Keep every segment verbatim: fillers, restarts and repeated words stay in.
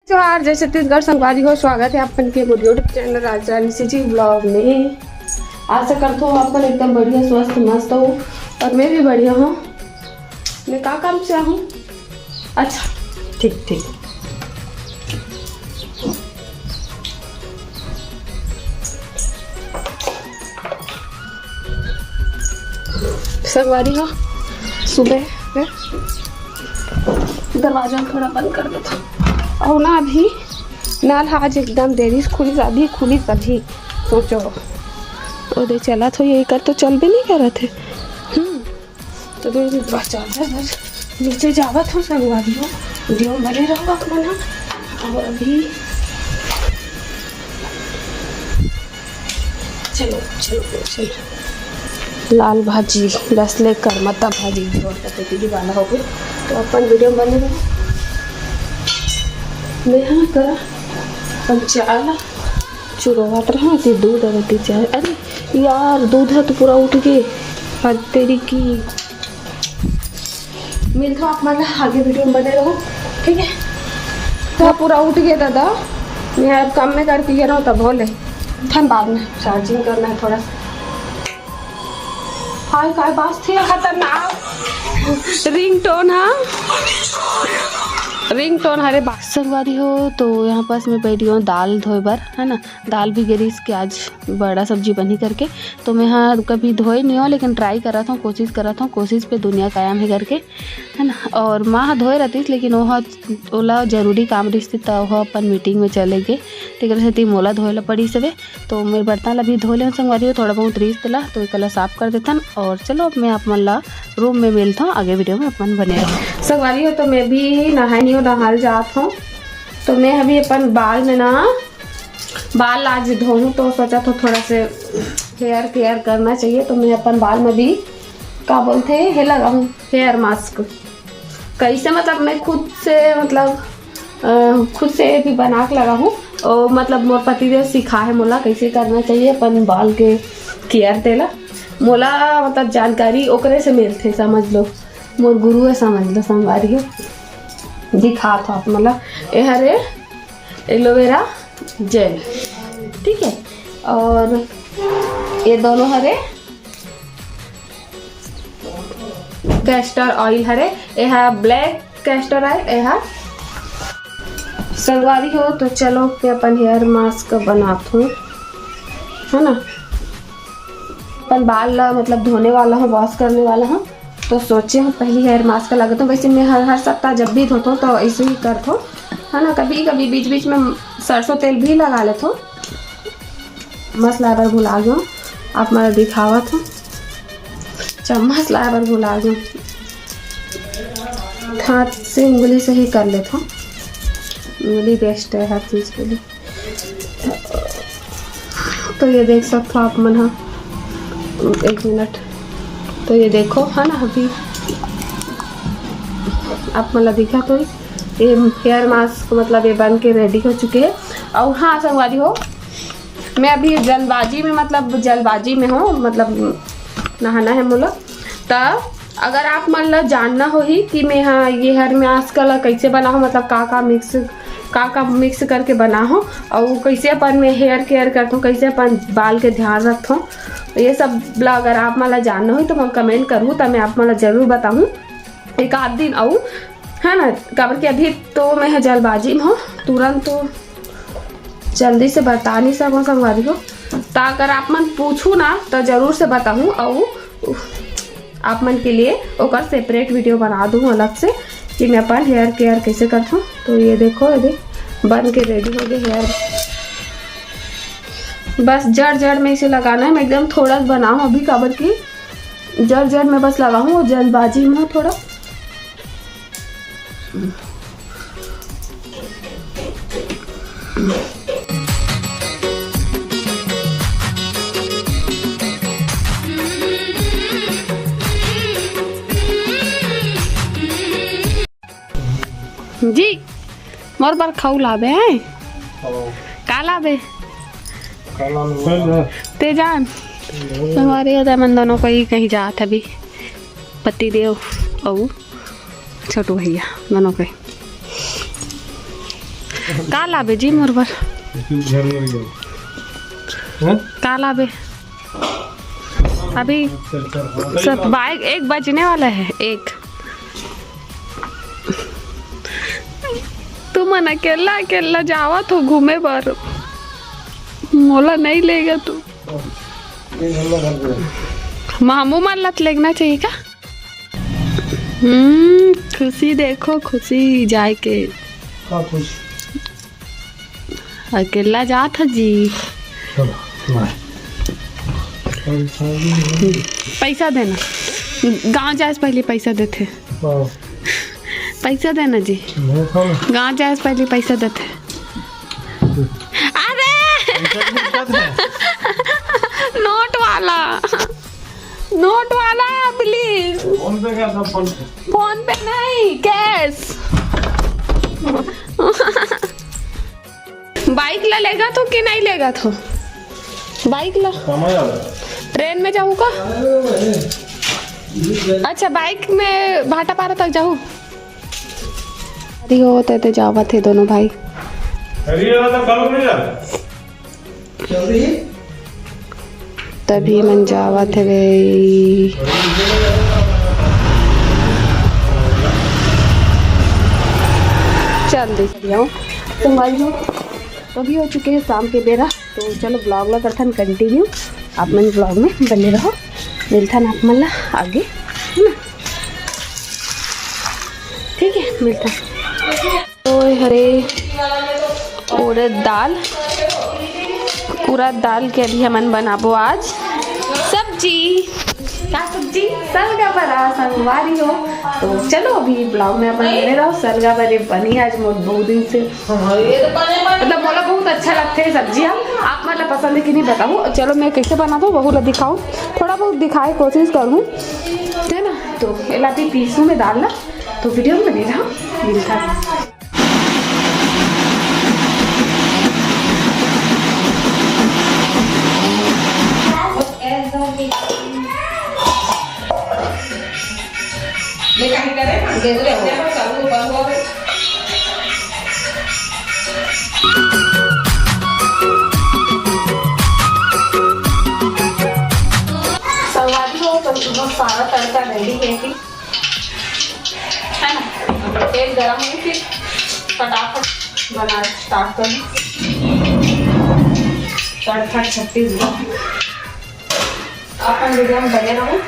जोहार, जय छत्तीसगढ़ संगवारी हो, स्वागत है अपन के मोर YouTube चैनल राजरानी CG vlog में। आशा करता हूँ अपन एकदम बढ़िया, स्वस्थ, मस्त हो और मैं भी बढ़िया हूँ। मैं का काम से आहूँ? अच्छा, ठीक ठीक। संगवारी हो, सुबह में दरवाजा थोड़ा बंद कर देता हूँ। और ना अभी नल ह आज एकदम देरी से खुलिस, अभी खुलिस अभी। सोचो, ओ दे चलत हो, ये कर तो चल भी नहीं करत है। हम्म, तो दे बस चल, बस नीचे जावत हूँ संगवारी हो, वीडियो में बने रहो अपना ना। और अभी चलो चलो चलो, लाल भाजी, लसले करमत्ता भाजी जो आता है, दीदी वाला हो गया। तो अपन वीडियो में बने रहो। मैं हाँ करा अपन चाला चुरवात रहा थी, दूध और थी चाय। अरे यार, दूध है तो पूरा उठ गए। हद तेरी की। मिलता हूँ आप मन ला आगे वीडियो में बने रहो, ठीक है? तो पूरा उठ गया दादा, मैं अब काम में करके ये रहा हूँ तब बोले। थन बाद में चार्जिंग करना है थोड़ा सा। हाय, काय बास थी खतरनाक रिंगटोन, हाँ, रिंगटोन। अरे बा-, संगवारी हो, तो यहाँ पास मैं बैठी हूँ दाल धोए बर, है ना। दाल भी गिरिस के आज बड़ा सब्जी बनी करके, तो मैं हाँ कभी धोए नहीं हूँ, लेकिन ट्राई करत हूँ, कोशिश करत हूँ, कोशिश पे दुनिया कायम है करके, है ना। और माँ ह धोए रहतीस, लेकिन ओह ओला जरूरी काम रिहिस त ओह अपन मीटिंग में चले गे, तेकर सेती मोला धोए ला पड़िस हवे। तो मैं बर्तन ला भी धो लेहूँ संगवारी हो, थोड़ा बहुत रिहिस तेला, तो एकला साफ कर देथन। और चलो, अब मैं आप मन ला रूम में मिलत हूँ, आगे वीडियो में अपन बने रहो संगवारी हो। तो मैं भी नहाए नहीं हूँ, नहाल जात हूँ। तो मैं अभी अपन बाल में ना, बाल आज धोहूँ तो सोचा था थोड़ा से हेयर केयर करना चाहिए, तो मैं अपन बाल में भी का बोलते हैं, हे लगाऊँ हेयर मास्क। कैसे, मतलब मैं खुद से, मतलब अ, खुद से भी बना के लगाहूँ। और मतलब मोर पतिदेव सिखाए हे मोला कैसे करना चाहिए अपन बाल के केयर, तेला मोला मतलब जानकारी ओकरे से मिलथे, समझ लो मोर गुरु है, समझ लो संगवारी हो। दिखात हूँ आप मन ला, ये हरे एलोवेरा जेल, ठीक है, और ये दोनों हरे कैस्टर ऑयल हरे, ये हा ब्लैक कैस्टर ऑयल, ये हा संगवारी हो। तो चलो मैं अपन हेयर मास्क बनात हूँ, है ना, अपन बाल ला मतलब धोने वाला हूँ, वॉश करने वाला हूँ। तो सोचे हूँ पहली हेयर मास्क लगा दूँ। वैसे मैं हर हर सप्ताह जब भी धोता हूँ तो ऐसे ही करता हूँ, है ना। कभी कभी बीच बीच में सरसों तेल भी लगा लेता हूँ। मस्त लाए बर भुला गयो, आप मन ला दिखावत हूँ। चम्मच लाए बर भुला गयो, हाथ से, उंगली से ही कर लेता हूँ। उंगली बेस्ट है हर चीज़ के लिए। तो ये देख सकते हो आप मन हा, एक मिनट, तो ये देखो है ना, अभी आप मन ला दिखा तो ये हेयर मास्क मतलब ये बन के रेडी हो चुके हैं। और हाँ संगवारी हो, मैं अभी जल्दबाजी में, मतलब जल्दबाजी में हूँ, मतलब नहाना है मोला। त अगर आप मन ला जानना होही कि मैं हा ये हेयर मास्क ला कैसे बनाहूँ, मतलब का का मिक्स, का का मिक्स करके बनाहूँ और कैसे अपन मैं हेयर केयर करता हूँ, कैसे अपन बाल के ध्यान रखता हूँ, ये सब ला अगर आप मन ला जानना होही तो मैं कमेंट करूँ, त मैं आप मन ला जरूर बताहूँ एक आध दिन आऊ, है ना। काबर कि अभी तो मैं ह जल्दबाजी में हूँ, तुरंत तो जल्दी से बता नहीं सकूँ संगवारी हो। त अगर आप मन पूछू ना तो जरूर से बताहूँ, और आप मन के लिए ओकर सेपरेट वीडियो बना दूँ अलग से कि मैं अपन हेयर केयर कैसे करता हूँ। तो ये देखो, ये देख, बन के रेडी हो गए हेयर। बस जड़ जड़ में इसे लगाना है। मैं एकदम थोड़ा सा बनाऊँ अभी, काबर की जड़ जड़ में बस लगाऊँ, जल्दबाजी में हूँ थोड़ा। जी, मोर बर खाऊ लाबे हैं? हाँ। का लाबे? का लाबे? तेजान। हमारे यहाँ मन दोनों को ही कहीं जात हबी, पति देव अउ छोटू भैया दोनों के। का लाबे जी मोर बर? घर में रहियो। हाँ? का लाबे? अभी सब बाइक एक बजने वाला है, एक। तुमन अकेला अकेला जावत हो घूमे बर, मोला नहीं लेगा तू। मामू मन ला तो लेगना चाहिए का? हम्म, खुशी देखो, खुशी जाए के। का खुश? अकेला जात ह जी। चलो, बाय। पैसा देना, गांव जाए से पहले पैसा देथे। हाँ। पैसा देना जी। गांव जाए से पहले पैसा देथे। अरे, नोट वाला, नोट वाला, प्लीज। फोन पे का था? फोन पे। फोन पे नहीं, कैश। बाइक ला लेगा तो कि नहीं लेगा तो? बाइक ला। ट्रेन में जाऊँ का? अच्छा, बाइक में भाटापारा तक जाऊँ। अरे हो, ते, ते जावत हे दोनों भाई। अरे, ये वाला तो कल नहीं जाता। चल रही है? तभी मन जावत हवे। चल दे, चल जाओ। तो भाई लोग, अभी हो चुके हैं शाम के बेरा, तो चलो vlog ला करथन continue। आप मन vlog में बने रहो, मिलथन आप मन ला आगे, है ना? ठीक है, मिलथन। तो हरे उड़द दाल, उड़द दाल के अभी हमन बनाबो आज सब्जी। का सब्जी? सलगा बरा, संगवारी हो। तो चलो अभी vlog में अपन बने रहो। सलगा बरे बनी आज मोर बहुत दिन से, मतलब मोला बहुत अच्छा लगथे सब्जी। आप मन ला पसंद है कि नहीं बताओ। चलो मैं कैसे बनाथों वहू ला दिखाऊँ, थोड़ा बहुत दिखाए कोशिश करूँ, है ना। तो एला भी पीसूँ मैं दाल ला, तो video में बने रहो, मिलता है। संगवारी हो, तो सारा तड़का ready है कि है ना? तेल गरम होई, फिर फटाफट बनाए start करूँ। तड़का छत्तीसगढ़। अपन video में बने रहो,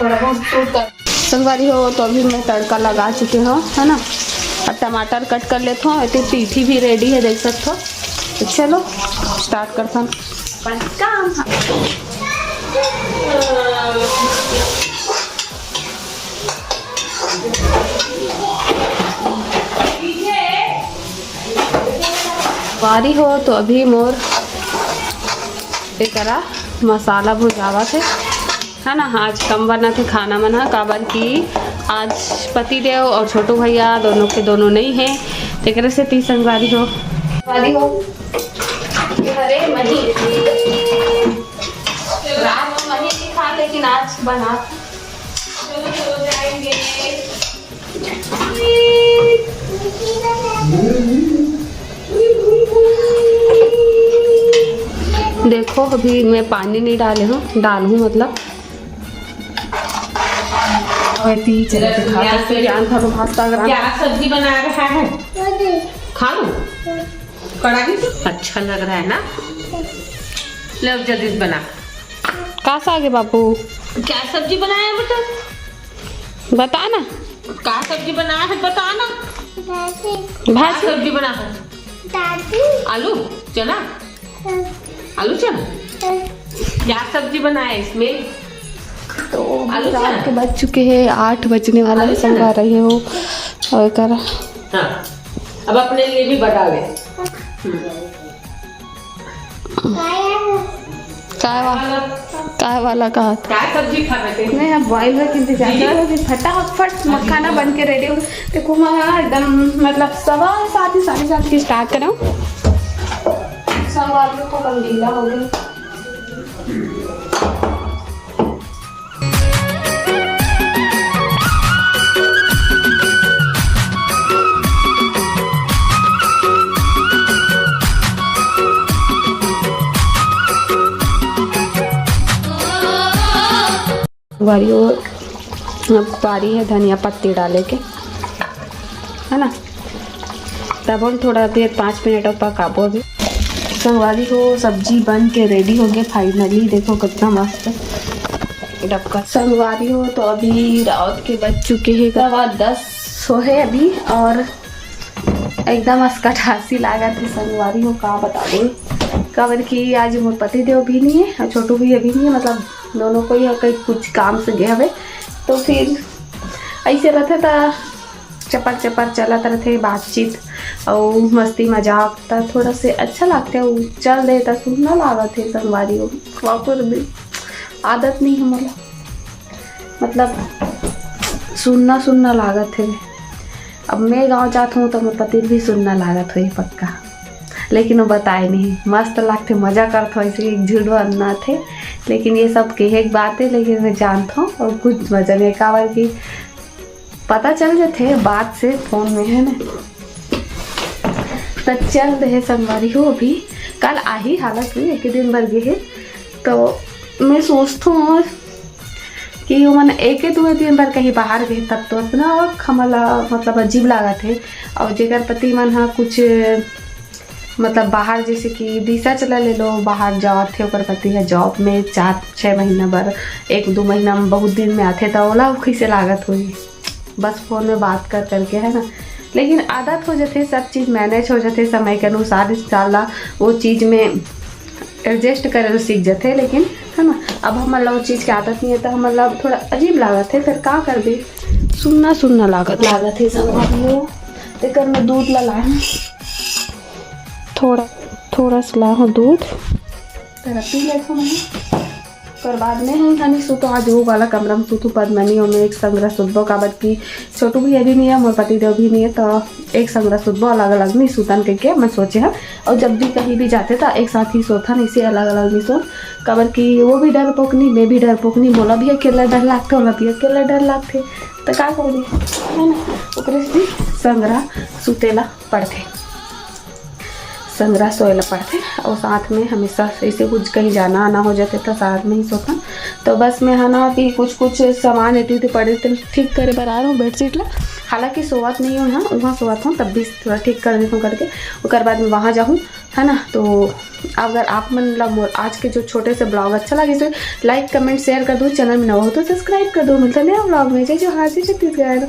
थोड़ा बहुत shoot कर। संगवारी हो, तो अभी मैं तड़का लगा चुके हूँ, है ना? अब टमाटर cut कर लेत हूँ। एती पीठी भी ready है, देख सकते हो। तो चलो start करथन अपन काम। संगवारी हो, तो अभी मोर एकरा मसाला भुजावत हे, है ना। आज कम बनत हे खाना मन ह, काबर कि आज पति देव और छोटू भैया दोनों के दोनों नहीं है, तेकरे सेती संगवारी हो। संगवारी हो, अरे मही, रात में मही नहीं खा, लेकिन आज बना। चलो, चलो, जाएंगे। देखो, अभी मैं पानी नहीं डाले हूँ, डालूँ मतलब। अरे ती, चलो, तो खा सकते हैं, ज्ञान था तो भात साग रांध। क्या सब्जी बना रहा है? खा लूँ? कढ़ाई? अच्छा लग रहा है ना? ले, अब जल्दी से बना। का साग है बापू? क्या सब्जी बनाया है बेटा? बता ना। का सब्जी बनाया है, बता ना। भाजी। क्या भाजी। सब्जी बना है? दादी। आलू, चना? हाँ। आलू, चना? हाँ। क्या सब्जी बनाया है इसमें? तो आलू, रात चना? के बज चुके हैं, आठ बजने वाला है, आलू, चना? संगवारी हो। और कर। हाँ, अब अपने लिए भी बना ले। हम्म। काय वा-, काय वाला कहा था? काय सब्जी खाबे ते? नहीं, अब boil होके इंतजार कर रहे थे। फटाफट मखाना बन के ready हो। देखो, मैं एकदम, मतलब, सवा सात ही, साढ़े सात की start करा हूँ। सब आलू को गीला हो गया। बारी हो, अब बारी है धनिया पत्ती डाले के, है ना। तब हम थोड़ा देर, पाँच मिनट और पकाबो अभी। संगवारी हो, सब्जी बन के रेडी हो गए फाइनली। देखो कितना मस्त डबका। संगवारी हो, तो अभी रात के बज चुके हैं सवा दस हो है अभी, और एकदम असकटासी लागत है संगवारी हो, का बताबो। काबर कि आज मोर पति देव भी नहीं है और छोटू भी अभी नहीं है, मतलब दोनों को ही कहीं कुछ काम से गए हवे, तो फिर ऐसे रहते था, चपर चपर चलत रहते बातचीत और मस्ती मजाक, त थोड़ा से अच्छा लागथे। उ चल दे त सुन्ना लागत है संगवारी हो, वापर भी आदत नहीं है मोला, मतलब सुन्ना सुन्ना लागत है। अब मैं गाँव जात हूँ तो मोर पति भी सुन्ना लागत होही पक्का, लेकिन वो बताए नहीं। मस्त लागथे, मजा करत हो, ऐसे एक झूठ बनना थे। लेकिन ये सब कहे के बात है, लेकिन मैं जानत हूँ और कुछ मजा नहीं, काबर कि पता चल जाथे बात से फोन में, है ना। तो चल रहे संगवारी हो, अभी कल आही, हालांकि एक दिन बर गे हे, तो मैं सोचत हूँ कि ओमन एके दुए दिन बर कहीं बाहर गए तब तो इतना हमला मतलब अजीब लागत है। और जेकर पति मन हा कुछ मतलब बाहर, जैसे कि दिशा चला ले लो, बाहर जात है, ओकर पति है जॉब में, चार छः महीना बर, एक दो महीना में बहुत दिन में आथे, तो ओला कैसे लागत होही बस फोन में बात कर करके, है ना। लेकिन आदत हो जाथे, सब चीज़ मैनेज हो जाथे समय के अनुसार, इंशाल्लाह वो चीज़ में एडजस्ट करे तो सीख जाथे। लेकिन है ना, अब हमन ला वो चीज़ के आदत नहीं है तो हमन ला थोड़ा अजीब लागत है, फिर का करबे, सुन्ना सुन्ना लागत लागत है सब। अभी तेकर में दूध ला लाए, थोड़ा थोड़ा सा ला हो दूध, तेरा पी ले। ओकर बाद में हम हनी सुतो, आज वो वाला कमरा में सुतो पद्मनी, ओमे एक संगरा सुतबो, काबर कि छोटू भी अभी नहीं है, मोर पति देव भी नहीं है, तो एक संगरा सुतबो, अलग अलग नहीं सुतन कहिके मैं सोचे हन। और जब भी कहीं भी जाते तो एक साथ ही सोथन, इसे अलग अलग नहीं सोन, काबर कि वो भी डरपोकनी, मैं भी डरपोकनी, मोला भी अकेला डर लागथे, ओला भी अकेला डर लागथे, तो का करबे, है ना। ओकरे से संगरा सुतेला पड़थे, संगरा सोएला पड़थे। और साथ में हमेशा ऐसे कुछ कहीं जाना आना हो जाथे तो साथ में ही सोथन। तो बस मैं है ना अभी कुछ कुछ सामान एती ओती पड़े थे, ठीक करे बर आ रहा हूँ बेडशीट ला। हालांकि सोवत नहीं हूँ यहाँ, वहाँ सोवत हूँ, तब भी थोड़ा ठीक कर देता हूँ करके, ओकर बाद में वहाँ जाहूँ, है ना। तो अगर आप मन ला मोर आज के जो छोटे से ब्लॉग अच्छा लगे तो लाइक कमेंट शेयर कर दो, चैनल में नवा हो तो सब्सक्राइब कर दो। मिलता नया ब्लॉग में। जय जोहार, जय छत्तीसगढ़।